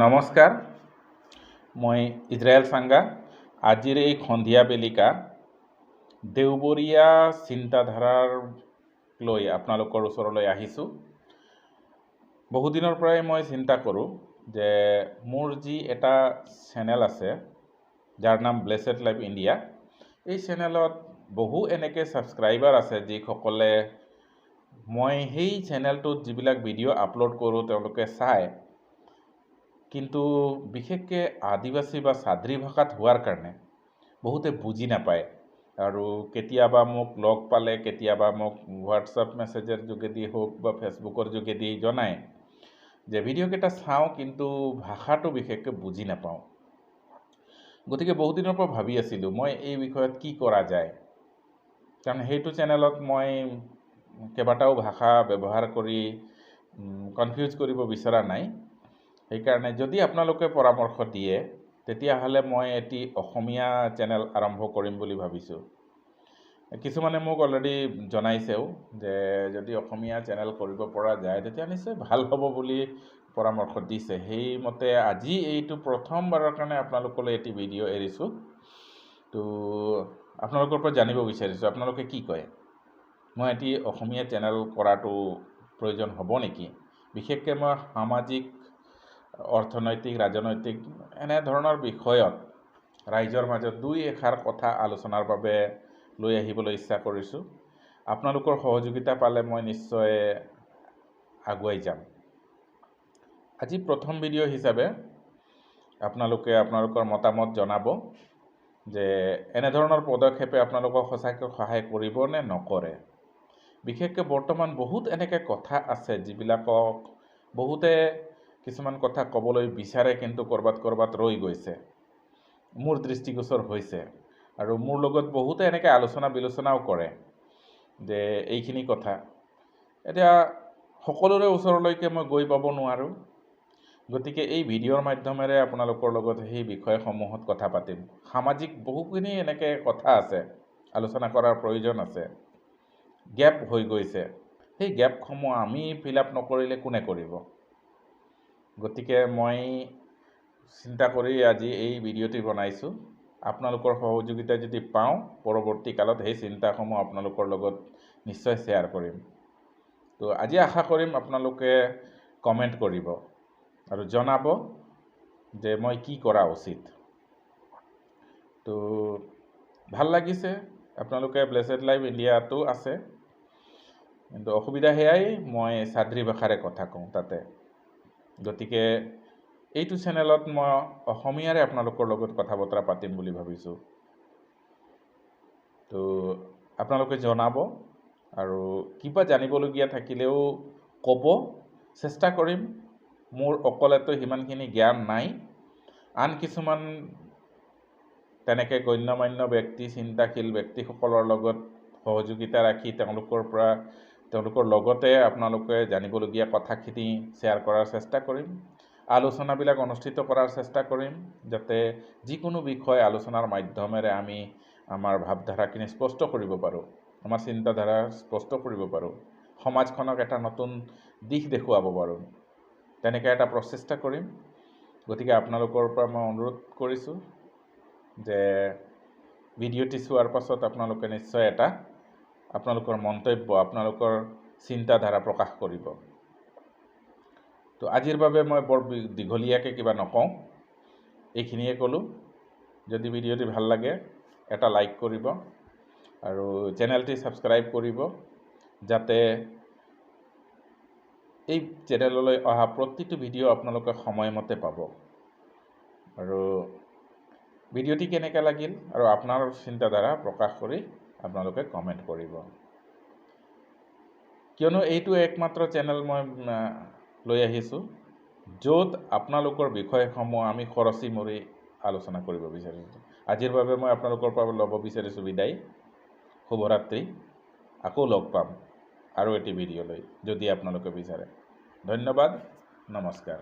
নমস্কাৰ, মই ইজৰাইল চাংগা। আজিৰ এই সন্ধিয়া বেলিকা দেওবৰীয়া চিন্তাধাৰাৰ লৈ আপোনালোকৰ ওচৰলৈ আহিছোঁ। বহুদিনৰ পৰাই মই চিন্তা কৰোঁ যে মোৰ যি এটা চেনেল আছে, যাৰ নাম ব্লেছেড লাইফ ইণ্ডিয়া, এই চেনেলত বহু এনেকৈ ছাবস্ক্ৰাইবাৰ আছে যিসকলে মই সেই চেনেলটোত যিবিলাক ভিডিঅ' আপলোড কৰোঁ তেওঁলোকে চায়, কিন্তু বিশেষকৈ আদিবাসী বা চাদ্ৰী ভাষাত হোৱাৰ কাৰণে বহুতে বুজি নাপায়। আৰু কেতিয়াবা মোক লগ পালে, কেতিয়াবা মোক হোৱাটছআপ মেছেজৰ যোগেদি হওক বা ফেচবুকৰ যোগেদি জনায় যে ভিডিঅ'কেইটা চাওঁ, কিন্তু ভাষাটো বিশেষকৈ বুজি নাপাওঁ। গতিকে বহুদিনৰ পৰা ভাবি আছিলোঁ মই এই বিষয়ত কি কৰা যায়, কাৰণ সেইটো চেনেলত মই কেইবাটাও ভাষা ব্যৱহাৰ কৰি কনফিউজ কৰিব বিচৰা নাই। সেইকাৰণে যদি আপোনালোকে পৰামৰ্শ দিয়ে, তেতিয়াহ'লে মই এটি অসমীয়া চেনেল আৰম্ভ কৰিম বুলি ভাবিছোঁ। কিছুমানে মোক অলৰেডি জনাইছেও যে যদি অসমীয়া চেনেল কৰিব পৰা যায় তেতিয়া নিশ্চয় ভাল হ'ব বুলি পৰামৰ্শ দিছে। সেইমতে আজি এইটো প্ৰথমবাৰৰ কাৰণে আপোনালোকলৈ এটি ভিডিঅ' এৰিছোঁ। তো আপোনালোকৰ পৰা জানিব বিচাৰিছোঁ, আপোনালোকে কি কয়, মই এটি অসমীয়া চেনেল কৰাটো প্ৰয়োজন হ'ব নেকি? বিশেষকৈ মই সামাজিক, অৰ্থনৈতিক, ৰাজনৈতিক এনেধৰণৰ বিষয়ত ৰাইজৰ মাজত দুই এষাৰ কথা আলোচনাৰ বাবে লৈ আহিবলৈ ইচ্ছা কৰিছোঁ। আপোনালোকৰ সহযোগিতা পালে মই নিশ্চয় আগুৱাই যাম। আজি প্ৰথম ভিডিঅ' হিচাপে আপোনালোকে আপোনালোকৰ মতামত জনাব যে এনেধৰণৰ পদক্ষেপে আপোনালোকক সঁচাকৈ সহায় কৰিব নে নকৰে। বিশেষকৈ বৰ্তমান বহুত এনেকৈ কথা আছে যিবিলাকক বহুতে কিছুমান কথা ক'বলৈ বিচাৰে, কিন্তু ক'ৰবাত ক'ৰবাত ৰৈ গৈছে, মোৰ দৃষ্টিগোচৰ হৈছে। আৰু মোৰ লগত বহুতে এনেকৈ আলোচনা বিলোচনাও কৰে যে এইখিনি কথা এতিয়া সকলোৰে ওচৰলৈকে মই গৈ পাব নোৱাৰোঁ। গতিকে এই ভিডিঅ'ৰ মাধ্যমেৰে আপোনালোকৰ লগত সেই বিষয়সমূহত কথা পাতিম। সামাজিক বহুখিনি এনেকৈ কথা আছে, আলোচনা কৰাৰ প্ৰয়োজন আছে, গেপ হৈ গৈছে, সেই গেপসমূহ আমি ফিল আপ নকৰিলে কোনে কৰিব? গতিকে মই চিন্তা কৰি আজি এই ভিডিঅ'টি বনাইছোঁ। আপোনালোকৰ সহযোগিতা যদি পাওঁ, পৰৱৰ্তী কালত সেই চিন্তাসমূহ আপোনালোকৰ লগত নিশ্চয় শ্বেয়াৰ কৰিম। তো আজি আশা কৰিম আপোনালোকে কমেণ্ট কৰিব আৰু জনাব যে মই কি কৰা উচিত। তো ভাল লাগিছে, আপোনালোকে ব্লেছেড লাইফ ইণ্ডিয়াতো আছে, কিন্তু অসুবিধা সেয়াই মই চাদ্ৰী ভাষাৰে কথা কওঁ তাতে। গতিকে এইটো চেনেলত মই অসমীয়াৰে আপোনালোকৰ লগত কথা বতৰা পাতিম বুলি ভাবিছোঁ। তো আপোনালোকে জনাব আৰু কিবা জানিবলগীয়া থাকিলেও ক'ব, চেষ্টা কৰিম। মোৰ অকলেতো সিমানখিনি জ্ঞান নাই, আন কিছুমান তেনেকৈ গণ্যমান্য ব্যক্তি, চিন্তাশীল ব্যক্তিসকলৰ লগত সহযোগিতা ৰাখি তেওঁলোকৰ লগতে আপোনালোকে জানিবলগীয়া কথাখিনি শ্বেয়াৰ কৰাৰ চেষ্টা কৰিম। আলোচনাবিলাক অনুষ্ঠিত কৰাৰ চেষ্টা কৰিম, যাতে যিকোনো বিষয় আলোচনাৰ মাধ্যমেৰে আমি আমাৰ ভাৱধাৰাখিনি স্পষ্ট কৰিব পাৰোঁ, আমাৰ চিন্তাধাৰা স্পষ্ট কৰিব পাৰোঁ, সমাজখনক এটা নতুন দিশ দেখুৱাব পাৰোঁ। তেনেকৈ এটা প্ৰচেষ্টা কৰিম। গতিকে আপোনালোকৰ পৰা মই অনুৰোধ কৰিছোঁ যে ভিডিঅ'টি চোৱাৰ পাছত আপোনালোকে নিশ্চয় এটা আপোনালোকৰ মন্তব্য, আপোনালোকৰ চিন্তাধাৰা প্ৰকাশ কৰিব। তো আজিৰ বাবে মই বৰ দীঘলীয়াকৈ কিবা নকওঁ, এইখিনিয়ে ক'লোঁ। যদি ভিডিঅ'টি ভাল লাগে এটা লাইক কৰিব আৰু চেনেলটি ছাবস্ক্ৰাইব কৰিব, যাতে এই চেনেললৈ অহা প্ৰতিটো ভিডিঅ' আপোনালোকে সময়মতে পাব। আৰু ভিডিঅ'টি কেনেকৈ লাগিল আৰু আপোনাৰ চিন্তাধাৰা প্ৰকাশ কৰি আপোনালোকে কমেণ্ট কৰিব, কিয়নো এইটো একমাত্ৰ চেনেল মই লৈ আহিছোঁ য'ত আপোনালোকৰ বিষয়সমূহ আমি খৰচী মৰি আলোচনা কৰিব বিচাৰিছোঁ। আজিৰ বাবে মই আপোনালোকৰ পৰা ল'ব বিচাৰিছোঁ বিদায়। শুভৰাত্ৰি, আকৌ লগ পাম আৰু এটি ভিডিঅ' লৈ যদি আপোনালোকে বিচাৰে। ধন্যবাদ, নমস্কাৰ।